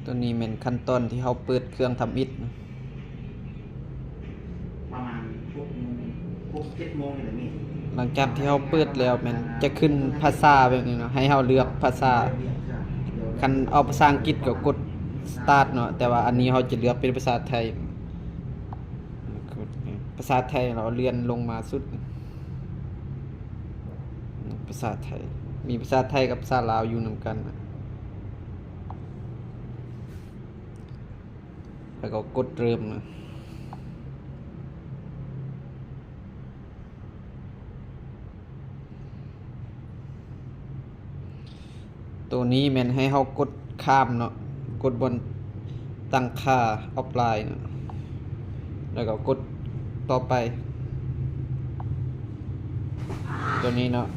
ຕົວນີ້ແມ່ນຂັ້ນຕອນທີ່ເຮົາເປີດເຄື່ອງທຳອິດ. ປະມານຫົກໂມງ ຫົກເຈັດໂມງນີ້ແຫຼະແມ່. ຫຼັງຈາກທີ່ເຮົາເປີດແລ້ວແມ່ນຈະຂຶ້ນພາສາແບບນີ້ເນາະ, ໃຫ້ເຮົາເລືອກພາສາ. ຄັນເອົາພາສາອັງກິດກໍກົດ Start ເນາະ, ແຕ່ວ່າອັນນີ້ເຮົາຈະເລືອກເປັນພາສາໄທ. ພາສາໄທ ແລ້ວເລື່ອນລົງມາສຸດ. ພາສາໄທ ມີພາສາໄທກັບພາສາລາວຢູ່ນຳກັນນະ. ແລ້ວກໍກົດເລີ່ມນະ. ໂຕນີ້ແມ່ນໃຫ້ເຮົາກົດຂ້າມເນາະ, ກົດບ່ອນຕັ້ງຄ່າ Offline ເນາະ, ແລ້ວກໍກົດຕໍ່ໄປ. ໂຕນີ້ເນາະ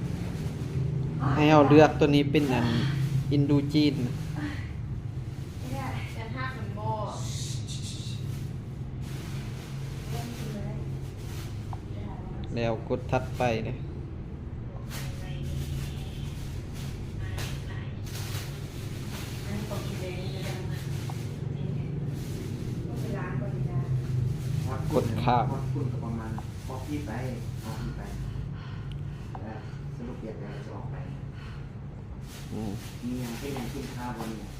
ໃຫ້ເຮົາເລືອກໂຕນີ້ເປັນອັນ Indochine. ແລ້ວກົດຖັດໄປເດ້. ກົດຂ້າມ. ອືມ ມີຫຍັງເປັນຫຍັງກິນຂ້າວບໍ່ນີ້?